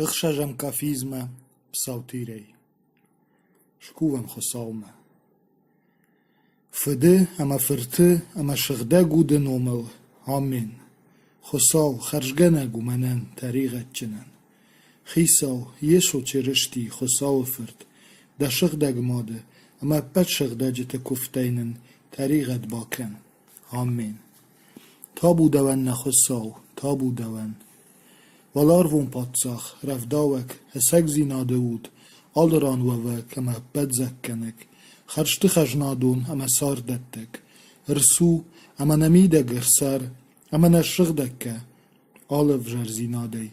Ӕхсӕзӕм кафизмӕ псалтирӕй. Скувӕм Хуыцаумӕ. Фыды ӕмӕ Фырты ӕмӕ Сыгъдӕг Уды номыл. Амен. Хуыцау хӕрзгӕнӕг у мӕнӕн, тӕригъӕдджынӕн. Хицау, Йесо Чырысти, Хуыцауы Фырт, дӕ сыгъдӕг Мады ӕмӕ ӕппӕт сыгъдӕджыты куывдтӕй нын тӕригъӕд бакӕн. Амен. Табу дӕуӕн, нӕ Хуыцау, табу дӕуӕн. Уӕларвон паддзах, рӕвдауӕг, ӕцӕгдзинады уд, алы ран уӕвӕг ӕмӕ ӕппӕтдзаггӕнӕг, хӕрзты хӕзнадон ӕмӕ царддӕттӕг, ӕрцу ӕмӕ нӕ мидӕг ӕрцӕр ӕмӕ нӕ ссыгъдӕг кӕ алы ӕвзӕрдзинадӕй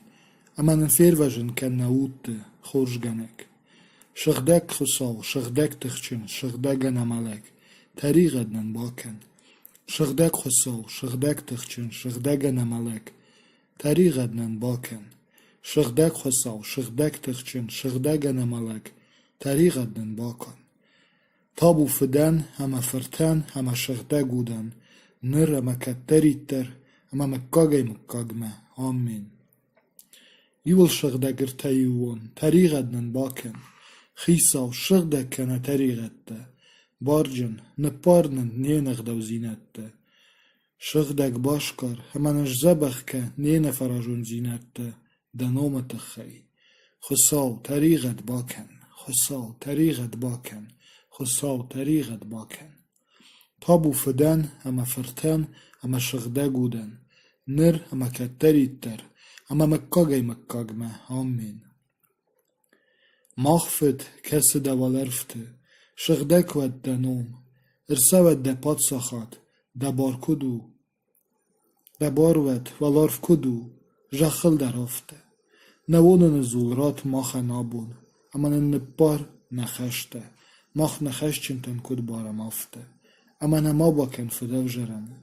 ӕмӕ нын фервӕзын кӕн нӕ удты хорзгӕнӕг. Сыгъдӕг Хуыцау, сыгъдӕг тыхджын, сыгъдӕг ӕнӕмӕлӕг, тӕригъӕд нын бакӕн. Сыгъдӕг Хуыцау, сыгъдӕг тыхджын, сыгъдӕг ӕнӕмӕлӕг, тӕригъӕд нын бакӕн. Сыгъдӕг Хуыцау, сыгъдӕг тыхджын, сыгъдӕг ӕнӕмӕлӕг, тӕригъӕд нын бакӕн. Табу Фыдӕн ӕмӕ Фыртӕн ӕмӕ Сыгъдӕг Удӕн, ныр ӕмӕ кӕддӕриддӕр ӕмӕ мыггагӕй-мыггагмӕ. Аммен. Иуылсыгъдӕг ӕртӕиууон, тӕригъӕд нын бакӕн. Хицау, ссыгъдӕг кӕн нӕ тӕригъӕдтӕ. Барджын, ныппар нын не нӕгъдаудзинӕдтӕ. Сыгъдӕг басгар ӕмӕ нын сдзӕбӕх кӕ не нӕфӕразондзинӕдтӕ дӕ номы тыххӕй. Хуыцау, тӕригъӕд бакӕн, Хуыцау, тӕригъӕд бакӕн, Хуыцау, тӕригъӕд бакӕн. Табу Фыдӕн ӕмӕ Фыртӕн ӕмӕ Сыгъдӕг Удӕн, ныр ӕмӕ кӕддӕриддӕр, ӕмӕ мыггагӕй-мыггагмӕ. Аммен. Мах Фыд, кӕцы дӕ уӕлӕрвты, сыгъдӕг уӕд дӕ ном, ӕрцӕуӕд дӕ паддзахад, дӕ бар куыд у, дӕ бар уӕд, уӕларв куыд у, зӕххыл дӕр афтӕ. Нӕ уоныны дзул ратт махӕн абон, ӕмӕ нын ныббар нӕ хӕстӕ, мах нӕ хӕсджынтӕн куыд барӕм, афтӕ. Ӕмӕ нӕ ма бакӕн фыдӕвзарӕны,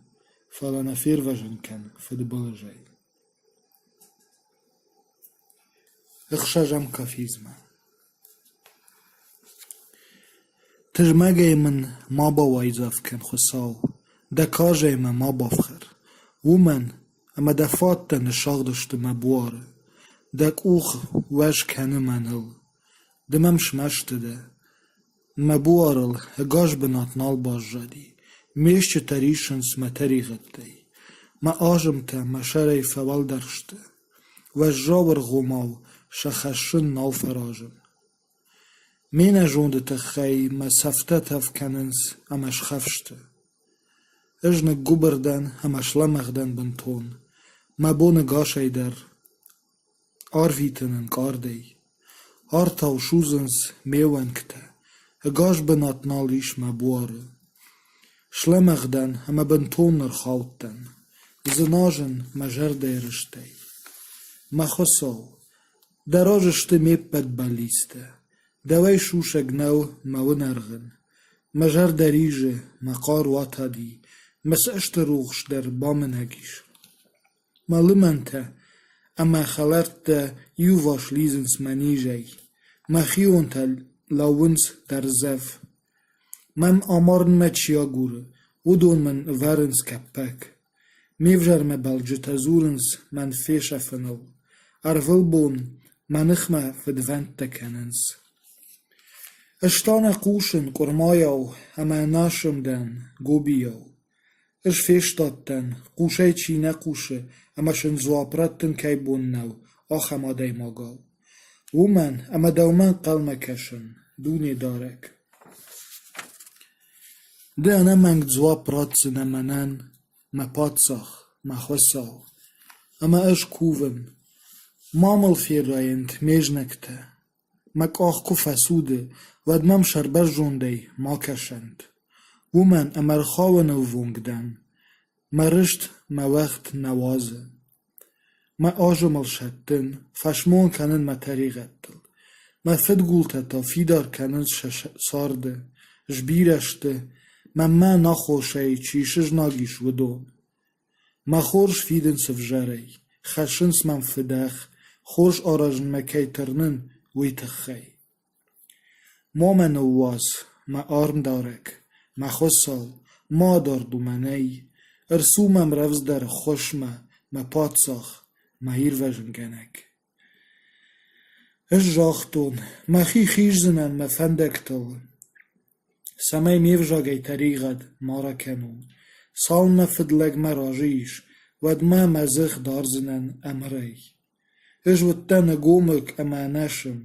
фӕлӕ нӕ фервӕзын кӕн фыдбылызӕй. Ӕхсӕзӕм кафизмӕ Тызмӕгӕй мын ма бауайдзӕф кӕн, Хуыцау, дӕ карзӕй мӕ ма бафхӕр, уымӕн ӕмӕ дӕ фаттӕ ныссагъдысты мӕ буары, дӕ къух уӕз кӕны мӕныл. Ды мӕм смӕсты дӕ. Мӕ буарыл ӕгас бынат нал баззади, ме стджытӕ риссынц мӕ тӕригъӕдтӕй. Мӕ азымтӕ мӕ сӕрӕй фӕуӕлдӕр сты. Уӕззау ӕргъомау сӕ хӕссын нал фӕразын. Ме нӕзонды тыххӕй мӕ цӕфтӕ тӕф кӕнынц ӕмӕ схӕфсты. Ӕз ныггуыбыр дӕн ӕмӕ слӕмӕгъ дӕн бынтон. Мӕ боны гасӕй дӕр арвитын ӕнкъардӕй. Артау судзынц ме уӕнгтӕ, ӕгас бынат нал ис мӕ буары. Слӕмӕгъ дӕн ӕмӕ бынтон ӕрхаудтӕн. Дзыназын мӕ зӕрдӕйы рыстӕй. Мӕ Хуыцау, дӕ разы сты ме ппӕт бӕллицтӕ. Дӕуӕй сусӕг нӕу мӕ уынӕргъын. Мӕ зӕрдӕ ризы, мӕ хъару атади, мӕ цӕсты рухс дӕр бамынӕг ис. Мӕ лымӕнтӕ ӕмӕ хӕлӕрттӕ иуварс лидзынц мӕ низӕй, мӕ хионтӕ лӕууынц дӕрддзӕф. Мӕн амарынмӕ чи агуры, уыдон мын ӕвӕрынц кӕппӕг. Ме взӕрмӕ бӕлджытӕ дзурынц мӕн фесӕфыныл, ӕрвылбон мӕ ныхмӕ фыдвӕндтӕ кӕнынц. Ӕз та нӕ хъусын къуырмайау ӕмӕ ӕнӕсым дӕн гобийау. Ӕз фестадтӕн, хъусӕй чи нӕ хъусы ӕмӕ сын дзуапп раттын кӕй бон нӕу, ахӕм адӕймагау. Уымӕн ӕмӕ дӕумӕ ӕнхъӕлмӕ кӕсын, Дунедарӕг. Ды ӕнӕмӕнг дзуапп ратдзынӕ мӕнӕн, мӕ паддзах, мӕ Хуыцау. Ӕмӕ ӕз кувын: ма мыл феррайӕнт ме знӕгтӕ. Мӕ къах куы фӕцуды, уӕд мӕм сӕрбӕрзондӕй ма кӕсӕнт. Уымӕн ӕмӕ ӕрхауынӕввонг дӕн, мӕ рыст мӕ уӕгъд нӕ уадзы. Мӕ азымыл сӕттын, фӕсмон кӕнын мӕ тӕригъӕдтыл. Мӕ фыдгултӕ та фидар кӕнынц сӕ царды, сбирӕ сты, мӕнмӕ ӕнаххосӕй чи сызнаг ис, уыдон. Мӕ хорз фидынц ӕвзӕрӕй, хӕссынц мӕм фыдӕх, хорз аразынмӕ кӕй тырнын, уый тыххӕй. Ма мӕ ныууадз, мӕ армдарӕг, мӕ Хуыцау, ма адард у мӕнӕй. Ӕрцу мӕм рӕвдздӕр ӕххуысмӕ, мӕ паддзах, мӕ ирвӕзынгӕнӕг. Ӕз загътон: мӕхи хиздзынӕн мӕ фӕндӕгтыл, цӕмӕй ме взагӕй тӕригъӕд ма ракӕнон. Цалынмӕ фыдлӕг мӕ разы ис, уӕдмӕ мӕ дзых дардзынӕн ӕмырӕй. Ӕз уыдтӕн ӕгомыг ӕмӕ ӕнӕсым,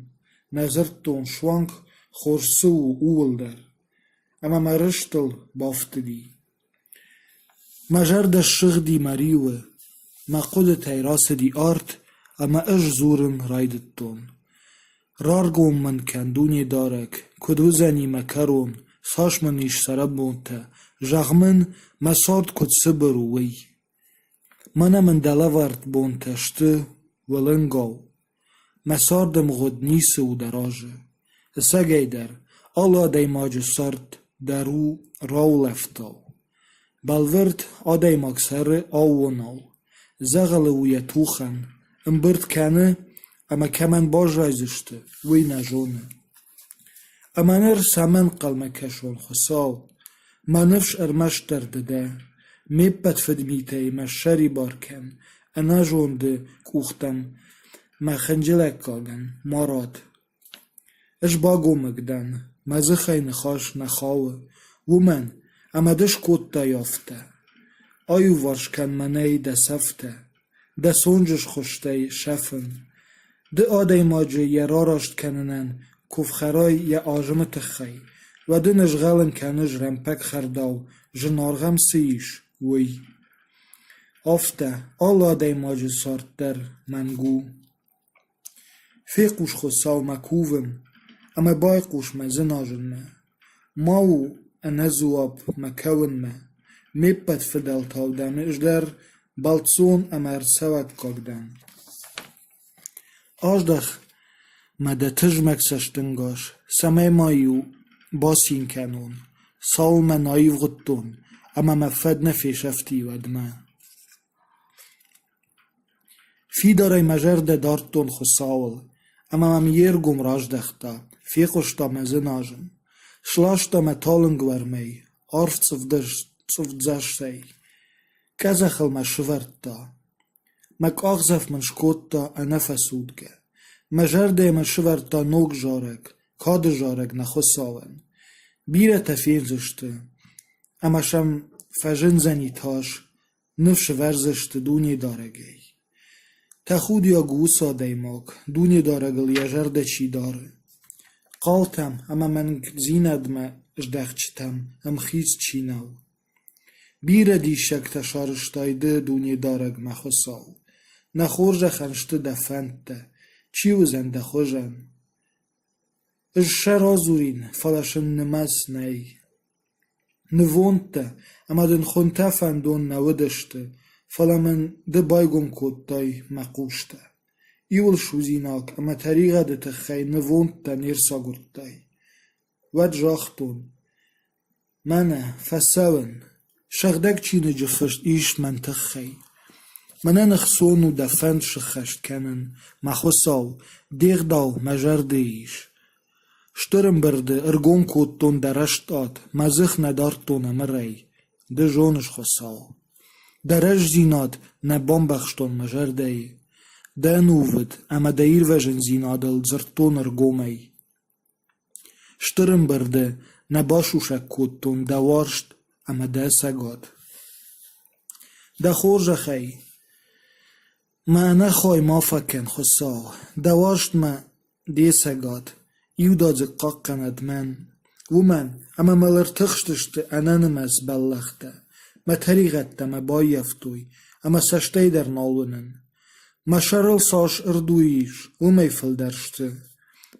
нӕ дзырдтон суанг хорз цы у, ууыл дӕр, ӕмӕ мӕ рыстыл бафтыди. Мӕ зӕрдӕ ссыгъди мӕ риуы, мӕ хъуыдытӕй рацыди арт, ӕмӕ ӕз дзурын райдыдтон. Раргом мын кӕн, Дунедарӕг, куыд уыдзӕни мӕ кӕрон, цас мын ис цӕрӕнбонтӕ, зӕгъ мын, мӕ цард куыд цыбыр у, уый. Мӕнӕ мын дӕ лӕвӕрд бонтӕ сты уӕлӕнгау. Мӕ цардӕмгъуыд ницы у дӕ разы. Ӕцӕгӕйдӕр, алы адӕймаджы цард дӕр у раулӕфтау. Бӕлвырд, адӕймаг цӕры аууонау, дзӕгъӕлы у йӕ тухӕн, ӕмбырд кӕны ӕмӕ кӕмӕн баззайдзысты, уый нӕ зоны. Ӕмӕ ныр цӕмӕ нхъӕлмӕ кӕсон, Хуыцау? Мӕ ныфс ӕрмӕстдӕр ды дӕ. Ме ппӕт фыдмитӕй мӕ ссӕрибар кӕн, ӕнӕзонды къухтӕм мӕ хынджылӕггагӕн ма ратт. Ӕз багомыг дӕн, мӕ дзыхӕй ныхас нӕ хауы, уымӕн ӕмӕ ды скодтай афтӕ. Аиуварс кӕн мӕнӕй дӕ цӕфтӕ, дӕ цонджы схуыстӕй сӕфын. Ды адӕймаджы йӕ рараст кӕнынӕн куы фхӕрай йӕ азымы тыххӕй, уӕд ын ызгъӕлын кӕныс рӕмпӕг хӕрдау, зынаргъ ӕм цы ис, уый. Афтӕ, алы адӕймаджы цард дӕр мӕнг у. Фехъус Хуыцаумӕ кувын ӕмӕ байхъус мӕ дзыназынмӕ. Ма у ӕнӕдзуапп мӕ кӕуынмӕ, ме ппӕт фыдӕлтау дӕм ӕз дӕр бӕлццон ӕмӕ ӕрцӕуӕггаг дӕн. Аздӕх мӕ дӕ тызмӕг цӕстӕнгас, цӕмӕй ма-иу бацин кӕнон, цалынмӕ нӕ аивгъуыдтон ӕмӕ мӕ фӕд нӕ фесӕфти, уӕдмӕ. Фидарӕй мӕ зӕрдӕ дардтон Хуыцауыл, ӕмӕ мӕм йе ргом раздӕхта, фехъуыста мӕ дзыназын. Сласта мӕ талынг уӕрмӕй, арф цъыфдзастӕй. Къӕдзӕхыл мӕ сывӕрдта. Мӕ къахдзӕф мын скодта ӕнӕфӕцудгӕ. Мӕ зӕрдӕйы мын сывӕрдта ног зарӕг, кады зарӕг нӕ Хуыцауӕн. Бирӕтӕ фендзысты, ӕмӕ сӕм фӕзындзӕни тас, ныфс ӕвӕрдзысты Дунедарӕгӕй. Тӕхудиаг у уыцы адӕймаг, Дунедарӕгыл йӕ зӕрдӕ чи дары. Хъалтӕм ӕмӕ мӕнгдзинадмӕ здӕхджытӕм ӕмхиц чи нӕу. Бирӕ диссӕгтӕ сарӕзтай ды, Дунедарӕг, мӕ Хуыцау. Нӕ хорзӕхӕн сты дӕ фӕндтӕ, чи уыдзӕн дӕ хуызӕн? Ӕз сӕ радзурин, фӕлӕ сын нымӕц нӕй. Нывондтӕ ӕмӕ дын хуынтӕ фӕндон нӕ уыдысты, фӕлӕ мын ды байгом кодтай мӕ хъустӕ. Иуыл судзинаг ӕмӕ тӕригъӕды тыххӕй нывондтӕ не рцагуырдтай. Уӕд загътон: Мӕнӕ, фӕцӕуын, сыгъдӕг чиныджы фыст ис мӕн тыххӕй. Мӕнӕн ӕхцон у дӕ фӕнд сыххӕст кӕнын, мӕ Хуыцау, де гъдау мӕ зӕрды ис. Стыр ӕмбырды ӕргом кодтон дӕ рӕстад, мӕ дзых нӕ дардтон ӕмырӕй, ды зоныс, Хуыцау. Дӕ рӕстдзинад нӕ бамбӕхстон мӕ зӕрдӕйы. Дӕ ӕнувыд ӕмӕ дӕ ирвӕзындзинадыл дзырдтон ӕргомӕй. Стыр ӕмбырды нӕ басусӕг кодтон дӕ уарзт ӕмӕ дӕ ӕцӕгад. Дӕ хорзӕхӕй, мӕ ӕнӕхай ма фӕкӕн, Хуыцау, дӕ уарзтмӕ де цӕгад иудадзыг хъахъхъӕнӕд мӕн, уымӕн ӕмӕ мыл ӕртыхстысты ӕнӕнымӕц бӕллӕхтӕ, мӕ тӕригъӕдтӕ мӕ баййӕфтой ӕмӕ цӕстӕй дӕр нал уынын. Мӕ сӕрыл цас ӕрду ис, уымӕй фылдӕр сты.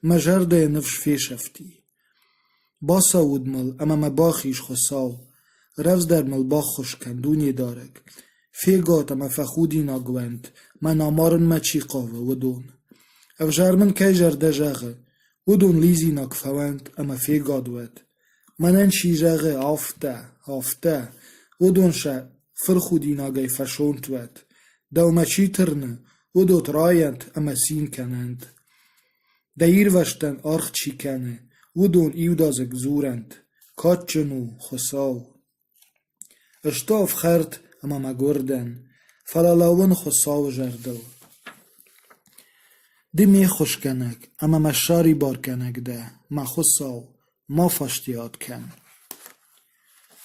Мӕ зӕрдӕйы ныфс фесӕфти. Бацӕуд мыл ӕмӕ мӕ бахиз, Хуыцау! Рӕвдздӕр мыл баххуыс кӕн, Дунедарӕг! Фегад ӕмӕ фӕхудинаг уӕнт, мӕн амарынмӕ чи хъавы, уыдон. Ӕвзӕр мын кӕй зӕрдӕ зӕгъы, уыдон лидзинаг фӕуӕнт ӕмӕ фегад уӕд. Мӕнӕн чи зӕгъы афтӕ, афтӕ, уыдон сӕ фырхудинагӕй фӕсонт уӕд. Дӕумӕ чи тырны, уыдот райӕнт ӕмӕ цин кӕнӕнт. Дӕ ирвӕзтӕн аргъ чи кӕны, уыдон иудадзыг дзурӕнт: Кадджын у Хуыцау! Ӕз та ӕфхӕрд ӕмӕ мӕгуыр дӕн, фӕлӕ лӕууын Хуыцауы зӕрдыл. Ды ме ххуысгӕнӕг ӕмӕ мӕ ссӕрибаргӕнӕг дӕ, мӕ Хуыцау, ма фӕстиат кӕн.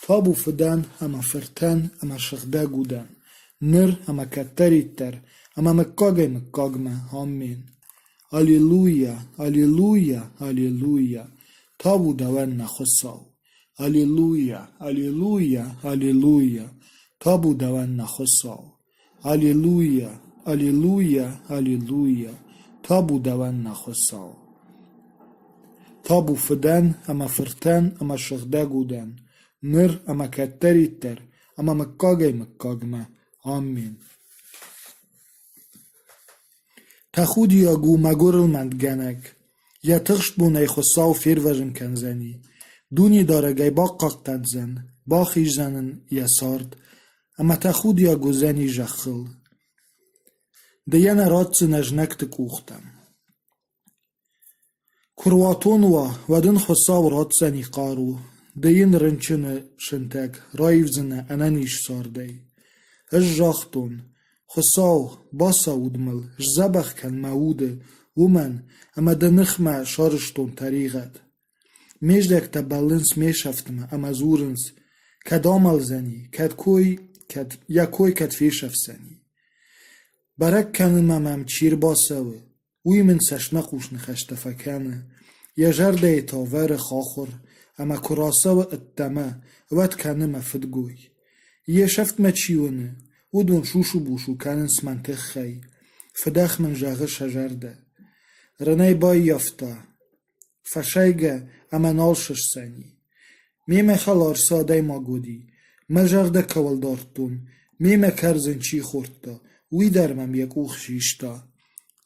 Табу Фыдӕн ӕмӕ Фыртӕн ӕмӕ Сыгъдӕг Удӕн, ныр ӕмӕ кӕддӕриддӕр ӕмӕ мыггагӕй-мыггагмӕ. Аммен. Аллилуйа, аллилуйа, аллилуйа! Табу дӕуӕн, нӕ Хуыцау! Аллилуйа, аллилуйа, аллилуйа! Табу дӕуӕн, нӕ Хуыцау! Аллилуйа, аллилуйа, аллилуйа! Табу дӕуӕн, нӕ Хуыцау! Табу Фыдӕн ӕмӕ Фыртӕн ӕмӕ Сыгъдӕг Удӕн, ныр ӕмӕ кӕддӕриддӕр ӕмӕ мыггагӕй-мыггагмӕ. Аммен. Тӕхудиаг у мӕгуырыл мӕтгӕнӕг, йӕ тыхст бон ӕй Хуыцау фервӕзын кӕндзӕни, Дунедарӕг ӕй бахъахъхъӕндзӕн, бахиздзӕн ын йӕ цард, ӕмӕ тӕхудиаг уыдзӕни зӕххыл. Ды йӕ нӕ ратдзынӕ знӕгты къухтӕм. Куы руатон уа, уӕд ын Хуыцау ратдзӕни хъару, ды йын рынчыны сынтӕг раивдзынӕ ӕнӕниз цардӕй. Ӕз загътон: Хуыцау, бацауд мыл, сдзӕбӕх кӕн мӕ уды, уымӕн ӕмӕ дӕ ныхмӕ сарӕзтон тӕригъӕд. Ме знӕгтӕ бӕллынц ме сӕфтмӕ ӕмӕ дзурынц, кӕд амӕлдзӕни, кӕд кой, кӕд, йӕ кой кӕд фесӕфдзӕни. Бӕрӕг кӕнынмӕ мӕм чи рбацӕуы, уый мын цӕстмӕхъус ныхӕстӕ фӕкӕны, йӕ зӕрдӕйы та вӕры хахуыр, ӕмӕ куы рацӕуы ӕддӕмӕ, уӕд кӕны мӕ фыдгой. Йе сӕфтмӕ чи уыны, уыдон сусу-бусу кӕнынц мӕн тыххӕй, фыдӕх мын зӕгъы сӕ зӕрдӕ. Рынӕй баййӕфта, фӕсайгӕ ӕмӕ нал сыстдзӕни. Мемӕ хӕлар цы адӕймаг уыди, мӕ зӕрдӕ кӕуыл дардтон, мемӕ кӕрдзын чи хордта, уый дӕр мӕм йӕ къух систа.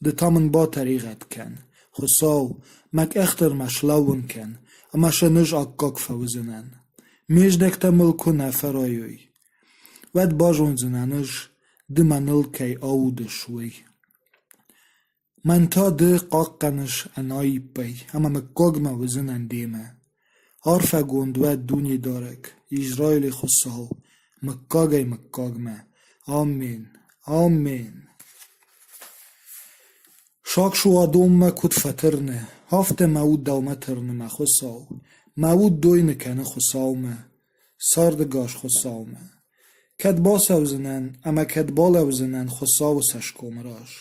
Ды та мын батӕригъӕд кӕн, Хуыцау, мӕ къӕхтыл мӕ слӕууын кӕн, ӕмӕ сӕ ӕз аккаг фӕуыдзынӕн. Ме знӕгтӕ мыл куы нӕ фӕрайой, уӕд базондзынӕн ӕз, ды мӕныл кӕй аудыс, уый. Мӕн та ды хъахъхъӕныс ӕнаиппӕй ӕмӕ мыггагмӕ уыдзынӕн демӕ. Арфӕгонд уӕд Дунедарӕг, Израилы Хуыцау, мыггагӕй-мыггагмӕ. Аммен! Аммен! Сагсуадонмӕ куыд фӕтырны, афтӕ мӕ уд дӕумӕ тырны, мӕ Хуыцау. Мӕ уд дойны кӕны Хуыцаумӕ, цардӕгас Хуыцаумӕ. Кӕд бацӕудзынӕн ӕмӕ кӕд балӕудзынӕн Хуыцауы цӕсгомы раз?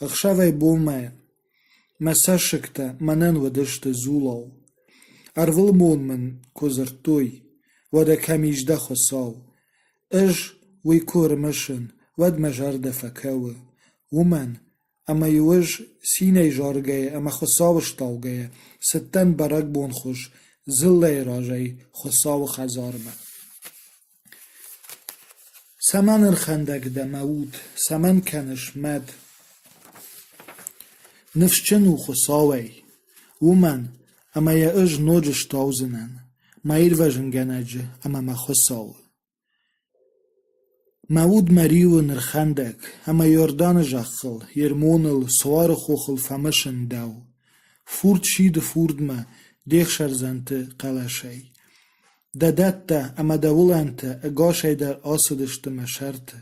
Ӕхсӕвӕй-бонмӕ мӕ цӕссыгтӕ мӕнӕн уыдысты дзулау. Ӕрвылбон мын куы дзырдтой, уӕдӕ кӕм ис дӕ Хуыцау? Ӕз уый куы ӕрымысын, уӕд мӕ зӕрдӕ фӕкӕуы, уымӕн ӕмӕ-иу ӕз цинӕй заргӕйӕ ӕмӕ Хуыцауы стаугӕйӕ цыдтӕн бӕрӕгбонхуыз дзыллӕйы разӕй Хуыцауы хӕдзармӕ. Цӕмӕн ӕрхӕндӕг дӕ, мӕ уд, цӕмӕн кӕныс мӕт? Ныфсджын у Хуыцауӕй, уымӕн ӕмӕ йӕ ӕз ноджы стаудзынӕн, мӕ Ирвӕзынгӕнӕджы ӕмӕ мӕ Хуыцауы. Мӕ уд мӕ риуы нырхӕндӕг, ӕмӕ Иорданы зӕххыл, Ермоныл, Суары хохыл фӕмысын дӕу. Фурд сиды фурдмӕ де хсӕрдзӕнты хъӕлӕсӕй. Дӕ дӕттӕ ӕмӕ дӕ уылӕнтӕ ӕгасӕй дӕр ацыдысты мӕ сӕрты.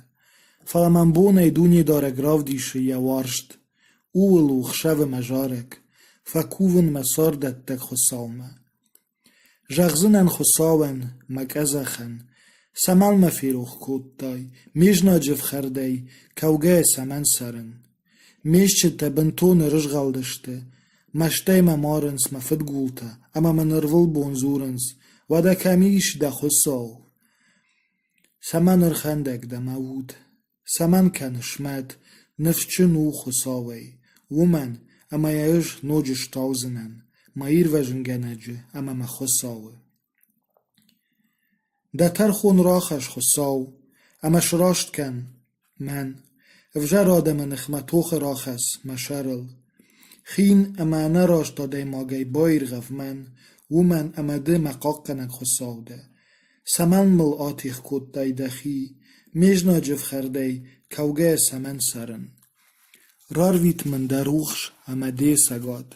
Фӕлӕ мӕм бонӕй Дунедарӕг равдисы йӕ уарзт. Ууыл у хсӕвы мӕ зарӕг, фӕкувын мӕ царддӕттӕг Хуыцаумӕ. Зӕгъдзынӕн Хуыцауӕн, мӕ къӕдзӕхӕн, цӕмӕн мӕ ферох кодтай, ме знаджы фхӕрдӕй кӕугӕйӕ цӕмӕн цӕрын? Ме стджытӕ бынтон ӕрызгъӕлдысты, мӕстӕй мӕ марынц мӕ фыдгултӕ ӕмӕ мын ӕрвылбон дзурынц, уӕдӕ кӕм ис дӕ Хуыцау? Цӕмӕн ӕрхӕндӕг дӕ мӕ уд? Цӕмӕн кӕныс мӕт, ныфсджын у Хуыцауӕй, уымӕн ӕмӕ йӕ ӕз ноджы стаудзынӕн, мӕ Ирвӕзынгӕнӕджы ӕмӕ мӕ Хуыцауы. Дӕ тӕрхон рахӕсс, Хуыцау, ӕмӕ сраст кӕн мӕн. Ӕвзӕр адӕмы ныхмӕ тохы рахӕсс мӕ сӕрыл. Хин ӕмӕ ӕнӕраст адӕймагӕй баиргъӕв мӕн, уымӕн ӕмӕ ды мӕ хъахъхъӕнӕг Хуыцау дӕ. Цӕмӕн мыл атигъ кодтай дӕхи, ме знаджы фхӕрдӕй кӕугӕйӕ цӕмӕн цӕрын? Рарвит мын дӕ рухс ӕмӕ де цӕгат,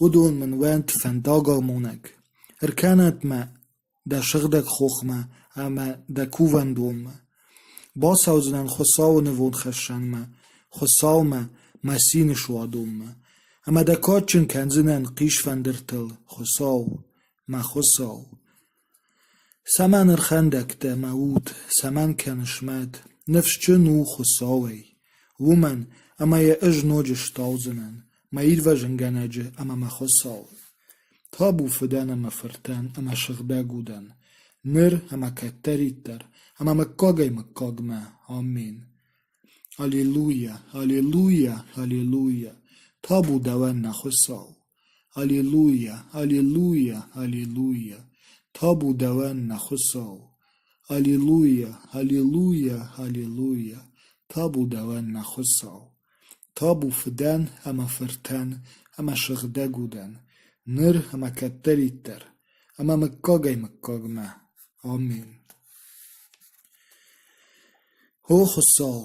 уыдон мын уӕнт фӕндагамонӕг. Ӕркӕнӕнт мӕ дӕ сыгъдӕг хохмӕ ӕмӕ дӕ кувӕндонмӕ. Бацӕудзынӕн Хуыцауы нывондхӕссӕнмӕ, Хуыцаумӕ, мӕ цины суадонмӕ, ӕмӕ дӕ кадджын кӕндзынӕн хъисфӕндыртыл, Хуыцау, мӕ Хуыцау. Цӕмӕн ӕрхӕндӕг дӕ, мӕ уд, цӕмӕн кӕныс мӕт? Ныфсджын у Хуыцауӕй, уымӕн ӕмӕ йӕ ӕз ноджы стаудзынӕн, мӕ ирвӕзынгӕнӕджы ӕмӕ мӕ Хуыцауы. Табу Фыдӕн ӕмӕ Фыртӕн ӕмӕ Сыгъдӕг Удӕн, ныр ӕмӕ кӕддӕриддӕр, ӕмӕ мыггагӕй-мыггагмӕ. Аммен. Аллилуйа, аллилуйа, аллилуйа! Табу дӕуӕн, нӕ Хуыцау! Аллилуйа, аллилуйа, аллилуйа! Табу дӕуӕн, нӕ Хуыцау! Аллилуйа, аллилуйа, аллилуйа! Табу дӕуӕн, нӕ Хуыцау! Табу Фыдӕн ӕмӕ Фыртӕн ӕмӕ Сыгъдӕг Удӕн, ныр ӕмӕ кӕддӕриддӕр, ӕмӕ мыггагӕй-мыггагмӕ. Аммен. О Хуыцау,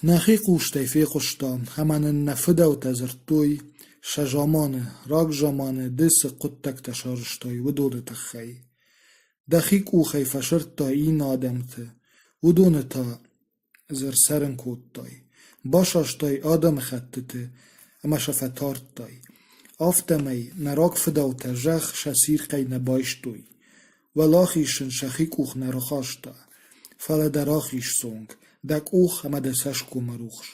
нӕхи хъустӕй фехъуыстам ӕмӕ нын нӕ фыдӕлтӕ дзырдтой, сӕ заманы, рагзаманы ды цы хъуыддӕгтӕ сарӕзтай, уыдоны тыххӕй. Дӕхи къухӕй фӕсырдтай иннӕ адӕмты, уыдоны та дзы ӕрцӕрын кодтай, басастай адӕмыхӕттыты ӕмӕ сӕ фӕтардтай. Афтӕмӕй нӕ рагфыдӕлтӕ зӕхх сӕ цирхъӕй нӕ байстой, Уӕлахиз сын сӕхи къух нӕ рахаста, фӕлӕ дӕ рахиз цонг, дӕ къух ӕмӕ дӕ цӕсгомы рухс,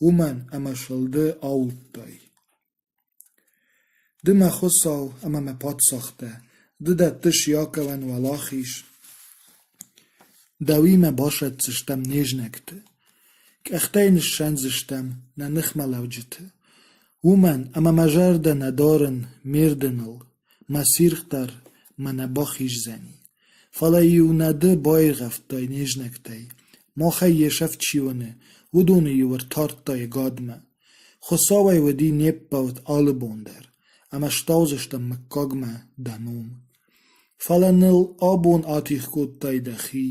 уымӕн ӕмӕ сыл ды ауылдтай. Ды мӕ Хуыцау ӕмӕ мӕ паддзах дӕ, ды дӕттыс Иаковӕн уӕлахиз. Дӕуимӕ басӕтдзыстӕм не знӕгты, къӕхтӕй ныссӕндзыстӕм нӕ ныхмӕлӕуджыты, уымӕн ӕмӕ мӕ зӕрдӕ нӕ дарын ме рдыныл, мӕ цирхъ дӕр мӕ нӕ бахиздзӕни. Фӕлӕ-иу нӕ ды баиргъӕвдтай не знӕгтӕй, махӕй йе сӕфт чи уыны, уыдоны-иу ӕртардтай ӕгадмӕ. Хуыцауӕй уыди не ппӕлд алы бон дӕр, ӕмӕ стаудзыстӕм мыггагмӕ дӕ ном. Фӕлӕ ныл абон атигъ кодтай дӕхи,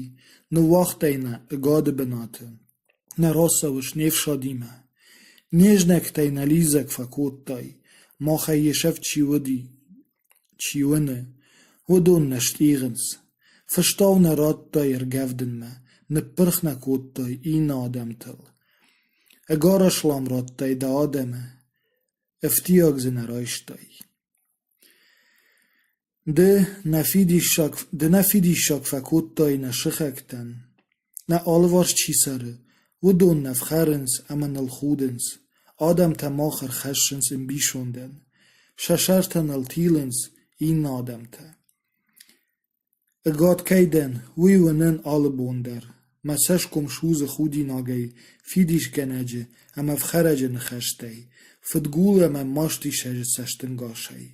ныууагътай нӕ ӕгады бынаты, нӕ рацӕуыс не фсадимӕ. Не знӕгтӕй нӕ лидзӕг фӕкодтай, махӕй йе сӕфт чи уыди, чи уыны, уыдон нӕ стъигъынц. Фыстау нӕ радтай ӕргӕвдынмӕ, ныппырх нӕ кодтай иннӕ адӕмтыл. Ӕгӕр аслам радтай дӕ адӕмы, ӕфтиаг дзы нӕ райстай. Ды нӕ фидиссаг фӕкодтай нӕ сыхӕгтӕн, нӕ алыварс чи цӕры, уыдон нӕ фхӕрынц ӕмӕ ныл худынц, адӕмтӕ мах ӕрхӕссынц ӕмбисондӕн, сӕ сӕртӕ ныл тилынц иннӕ адӕмтӕ. Ӕгад кӕй дӕн, уый уынын алы бон дӕр. Мӕ цӕсгом судзы худинагӕй, фидисгӕнӕджы ӕмӕ ӕфхӕрӕджы ныхӕстӕй, фыдгул ӕмӕ мастисӕджы цӕстӕнгасӕй.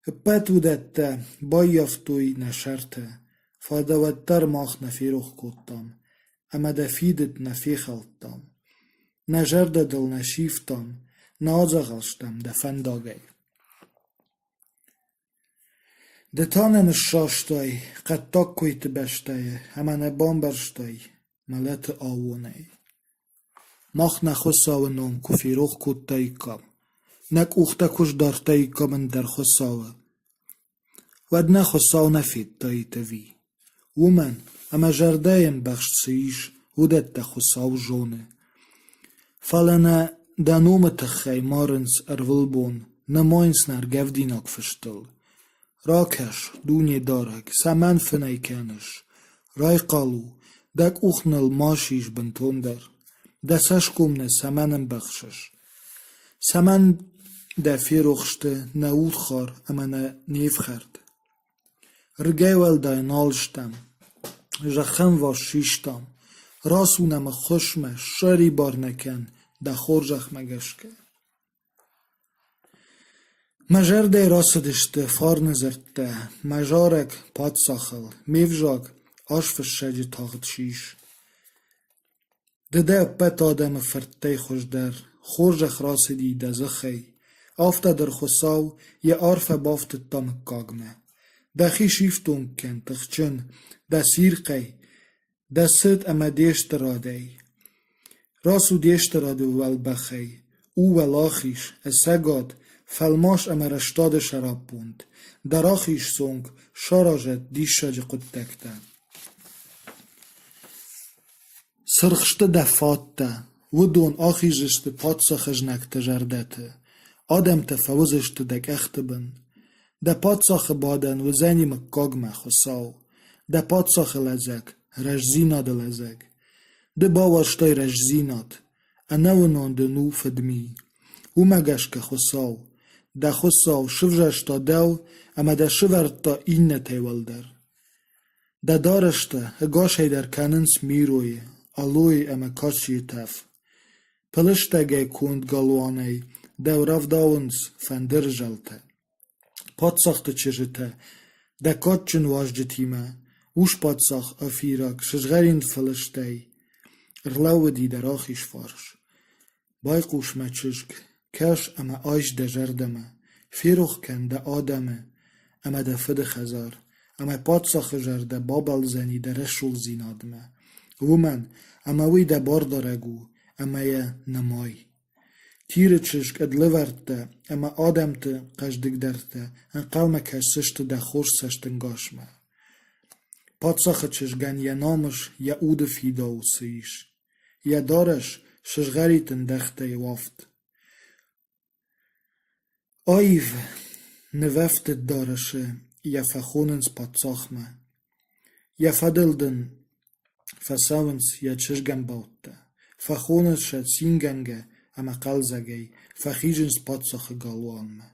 Ӕппӕт уыдӕттӕ баййӕфтой нӕ сӕртӕ, фӕлӕ дӕ уӕддӕр мах нӕ ферох кодтам ӕмӕ дӕ фидыд нӕ фехӕлдтам. Нӕ зӕрдӕ дыл нӕ сивтам, нӕ адзӕгъӕл стӕм дӕ фӕндагӕй. Ды та нӕ ныссастай хъӕддаг куыйты бӕстӕйы ӕмӕ нӕ бамбӕрстай мӕлӕты аууонӕй. Мах нӕ Хуыцауы ном куы ферох кодтаиккам, нӕ къухтӕ куы сдардтаиккам ӕндӕр Хуыцауы, уӕд нӕ Хуыцау нӕ федтаид ӕви? Уымӕн ӕмӕ зӕрдӕйы ӕмбӕхст цы ис, уыдӕттӕ Хуыцау зоны. Фӕлӕ нӕ дӕ номы тыххӕй марынц ӕрвылбон, нымайынц нӕ ӕргӕвдинаг фыстыл. Ракӕс, Дунедарӕг, цӕмӕн фынӕй кӕныс? Райхъал у, дӕ къух ныл ма сис бынтондӕр. Дӕ цӕсгом нӕ цӕмӕн ӕмбӕхсыс? Цӕмӕн дӕ ферох сты нӕ удхар ӕмӕ нӕ не фхӕрд? Рыгӕй уӕлдай нал стӕм, зӕххӕмварс систам, рацу нӕм ӕххуысмӕ, ссӕрибар нӕ кӕн дӕ хорзӕхмӕ гӕсгӕ. Мӕ зӕрдӕйы рацыдысты фарны дзырдтӕ, мӕ зарӕг паддзахыл, ме взаг азфыссӕджы тагъд сис. Ды дӕ ӕппӕт адӕмы фырттӕй хуыздӕр, хорзӕх рацыди дӕ дзыхӕй. Афтӕ дӕр Хуыцау йӕ арфӕ бафтыдта мыггагмӕ. Дӕхи сифтонг кӕн, тыхджын, дӕ цирхъӕй, дӕ цыт ӕмӕ де стырадӕй. Рацу де стырады уӕлбӕхӕй, у уӕлахиз, ӕцӕгад, фӕлмас ӕмӕ рӕстады сӕраппонд, дӕ рахиз цонг саразӕд диссаджы хъуыддӕгтӕ. Цыргъ сты дӕ фаттӕ. Уыдон ахиздзысты паддзахы знӕгты зӕрдӕты, адӕмтӕ фӕуыдзысты дӕ къӕхты бын. Дӕ паддзахы бадӕн уыдзӕни мыггагмӕ, Хуыцау, дӕ паддзахы лӕдзӕг, рӕстдзинады лӕдзӕг. Ды бауарзтай рӕстдзинад, ӕнӕуынон дын у фыдми. Уымӕ гӕсгӕ Хуыцау, дӕ Хуыцау, сывзӕрста дӕу ӕмӕ дӕ сывӕрдта иннӕтӕй уӕлдӕр. Дӕ дарӕстӕ ӕгасӕй дӕр кӕнынц миройы, алойы ӕмӕ касийы тӕф. Пылыстӕгӕй конд галуанӕй дӕу рӕвдауынц фӕндыры зӕлтӕ. Паддзӕхты чызджытӕ дӕ кадджын уазджытимӕ, ус-паддзах Афираг сызгъӕрин фӕлыстӕй ӕрлӕууыди дӕ рахиз фарс. Байхъус, мӕ чызг, кӕс ӕмӕ айс дӕ зӕрдӕмӕ, ферох кӕн дӕ адӕмы ӕмӕ дӕ фыды хӕдзар, ӕмӕ паддзахы зӕрдӕ бабӕлдзӕни дӕ рӕсугъддзинадмӕ, уымӕн ӕмӕ уый дӕ бардарӕг у ӕмӕ йӕ нымай. Тиры чызг ӕд лӕвӕрттӕ ӕмӕ адӕмты хъӕздыгдӕртӕ ӕнхъӕлмӕ кӕсдзысты дӕ хорз цӕстӕнгасмӕ. Паддзахы чызгӕн йӕ намыс, йӕ уды фидауц ис. Йӕ дарӕс сызгъӕрин ӕндӕхтӕй уӕфт. Аив нывӕфтыд дарӕсы йӕ фӕхонынц паддзахмӕ. Йӕ фӕдыл дын фӕцӕуынц йӕ чызгӕмбӕлттӕ, фӕхонынц сӕ цингӕнгӕ ӕмӕ хъӕлдзӕгӕй фӕхизынц паддзахы галуанмӕ.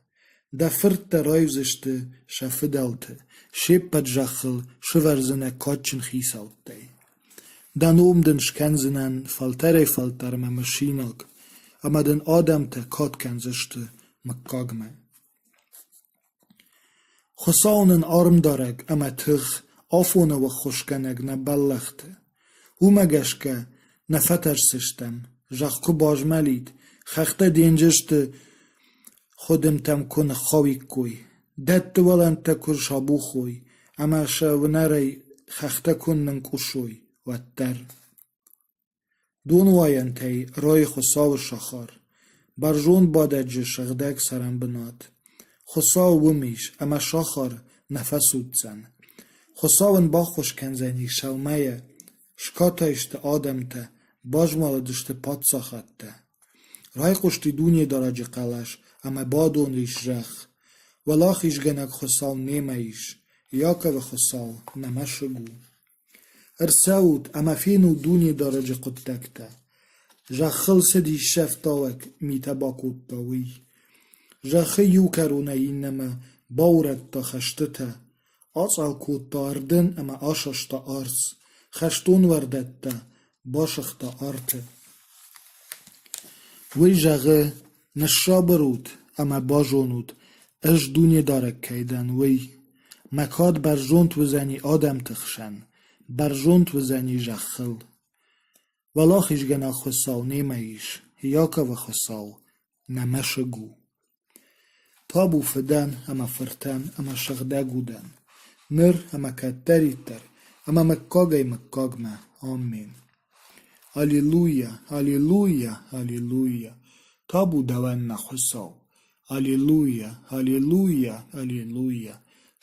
Дӕ фырттӕ раивдзысты сӕ фыдӕлты, се ппӕт зӕххыл сывӕрдзынӕ кадджын хицӕуттӕй. Дӕ ном дын скӕндзынӕн фӕлтӕрӕй-фӕлтӕрмӕ мысинаг, ӕмӕ дын адӕмтӕ кад кӕндзысты мыггагмӕ. Хуыцау нын армдарӕг ӕмӕ тых, афоны ӕххуысгӕнӕг нӕ бӕллӕхты. Уымӕ гӕсгӕ нӕ фӕтӕрсдзыстӕм, зӕхх куы базмӕлид, хӕхтӕ денджызты хуыдымтӕм куы ныххауиккой, дӕтты уылӕнтӕ куы сабухой ӕмӕ сӕ уынӕрӕй хӕхтӕ куы нынкъуысой, уӕддӕр. Донуайӕнтӕй райы Хуыцауы сахар, бӕрзонд бадӕджы сыгъдӕг цӕрӕнбынат. Хуыцау уым ис, ӕмӕ сахар нӕ фӕцуддзӕн. Хуыцау ын баххуыс кӕндзӕни сӕумӕйӕ, скатай сты адӕмтӕ, базмӕлыдысты паддзахӕдтӕ. Райхъуысти Дунедарӕджы хъӕлӕс ӕмӕ бадон ис зӕхх. Уӕлахизгӕнӕг Хуыцау немӕ ис, Иаковы Хуыцау нӕ мӕсыг у. Ӕрцӕут ӕмӕ фенут Дунедарӕджы хъуыддӕгтӕ. Зӕххыл цы диссӕфтауӕг митӕ бакодта, уый. Зӕххы иу кӕронӕй иннӕмӕ баурӕдта хӕстытӕ, ацъӕл кодта ӕрдын ӕмӕ асаста арц, хӕстон уӕрдӕттӕ басыгъта арты. Уый зӕгъы: Ныссабыр ут ӕмӕ базонут, ӕз Дунедарӕг кӕй дӕн, уый. Мӕ кад бӕрзонд уыдзӕни адӕмты хсӕн, бӕрзонд уыдзӕни зӕххыл. Уӕлахизгӕнӕг Хуыцау немӕ ис, Иаковы Хуыцау нӕ мӕсыг у. Табу Фыдӕн ӕмӕ Фыртӕн ӕмӕ Сыгъдӕг Удӕн, ныр ӕмӕ кӕддӕриддӕр ӕмӕ мыггагӕй-мыггагмӕ. Аммен. Аллилуйа, аллилуйа, аллилуйа! Табу дӕуӕн, нӕ Хуыцау! Аллилуйа, аллилуйа, аллилуйа!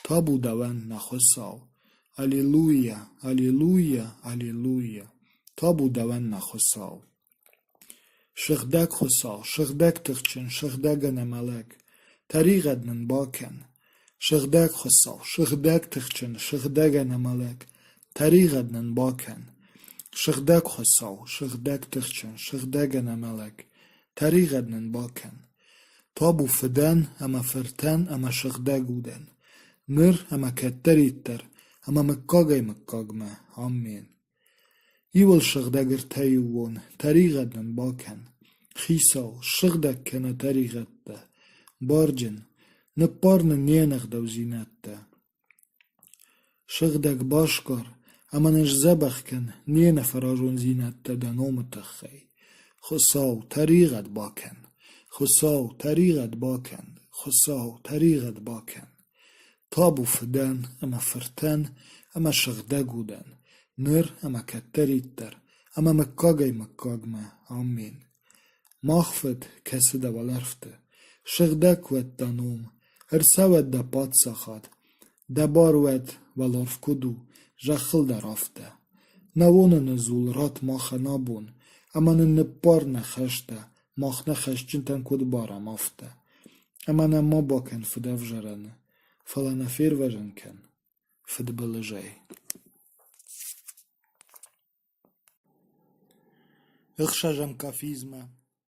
Табу дӕуӕн, нӕ Хуыцау! Аллилуйа, аллилуйа, аллилуйа! Табу дӕуӕн, нӕ Хуыцау! Сыгъдӕг Хуыцау, сыгъдӕг тыхджын, сыгъдӕг ӕнӕмӕлӕг, тӕригъӕд нын бакӕн. Сыгъдӕг Хуыцау, сыгъдӕг тыхджын, сыгъдӕг ӕнӕмӕлӕг, тӕригъӕд нын бакӕн. Сыгъдӕг Хуыцау, сыгъдӕг тыхджын, сыгъдӕг ӕнӕмӕлӕг, тӕригъӕд нын бакӕн. Табу Фыдӕн ӕмӕ Фыртӕн ӕмӕ Сыгъдӕг Удӕн, ныр ӕмӕ кӕддӕриддӕр ӕмӕ мыггагӕй-мыггагмӕ. Аммен. Иуыл сыгъдӕг ӕртӕиууон, тӕригъӕд нын бакӕн. Хицау, ссыгъдӕг кӕнӕ тӕригъӕдтӕ, барджын, ныппар нын не нӕгъдаудзинӕдтӕ. Сыгъдӕг басгар ӕмӕ нын сдзӕбӕх кӕн не нӕфӕразондзинӕдтӕ дӕ номы тыххӕй. Хуыцау, тӕригъӕд бакӕн! Хуыцау, тӕригъӕд бакӕн! Хуыцау, тӕригъӕд бакӕн! Табу Фыдӕн ӕмӕ Фыртӕн ӕмӕ Сыгъдӕг Удӕн, ныр ӕмӕ кӕддӕриддӕр ӕмӕ мыггагӕй-мыггагмӕ. Аммен. Мах Фыд, кӕцы дӕ уӕлӕрвты, сыгъдӕг уӕд дӕ ном, ӕрцӕуӕд дӕ паддзахад, дӕ бар уӕд, уӕларв куыд у, зӕххыл дӕр афтӕ. Нӕ уоныны дзул ратт махӕн абон, Ӕмӕ нын ныббар нӕ хӕстӕ, мах нӕ хӕсджынтӕн куыд барӕм, афтӕ. Ӕмӕ нӕ ма бакӕн фыдӕвзарӕны, фӕлӕ нӕ фервӕзын кӕн фыдбылызӕй. Ӕхсӕзӕм кафизмӕ.